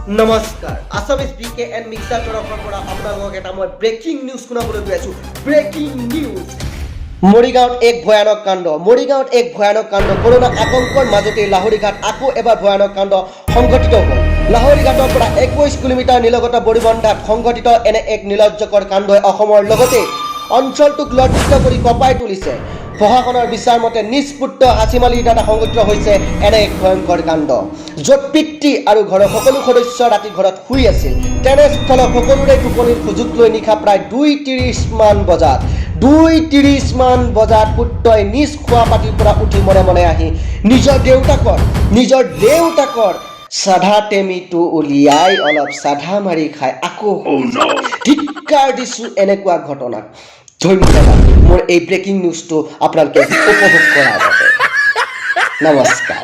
নমস্কাৰ, Assamese B K N mixer তৰফৰ পৰা আপোনালোকক এটা মই ব্ৰেকিং নিউজ শুনাবলৈ গৈ আছোঁ। ব্ৰেকিং নিউজ, মৰিগাঁৱত এক ভয়ানক কাণ্ড। মৰিগাঁৱত এক ভয়ানক কাণ্ড। কৰোণা আতংকৰ মাজতে লাহৰীঘাট আকৌ এবাৰ ভয়ানক কাণ্ড সংঘটিত হ'ল। লাহৰীঘাটৰ পৰা 21 কিলোমিটাৰ নিলগত বৰিবন্ধাত সংঘটিত এনে এক নিৰ্লজ্জকৰ কাণ্ডই অসমৰ লগতে অঞ্চলটোক লজ্জিত কৰি কঁপাই তুলিছে। প্ৰশাসনৰ বিচাৰ মতে নিজ পুত্ৰ হাছিম আলীৰ দ্বাৰা সংঘটিত হৈছে এনে এক ভয়ংকৰ কাণ্ড, য'ত পিতৃ আৰু ঘৰৰ সকলো সদস্য ৰাতি ঘৰত শুই আছিল। তেনেস্থলত সকলোৰে টোপনিৰ সুযোগ লৈ নিশা প্ৰায় 2:30মান বজাত পুত্ৰই নিজ শোৱা পাটিৰ পৰা উঠি মনে মনে আহি নিজৰ দেউতাকৰ চাধা টেমিটো উলিয়াই অলপ চাধা মাৰি খাই আকৌ শুই যায়। ধিক্কাৰ দিছোঁ এনেকুৱা ঘটনাক। ধন্যবাদ মোৰ এই ব্ৰেকিং নিউজটো আপোনালোকে উপভোগ কৰাৰ বাবে। নমস্কাৰ।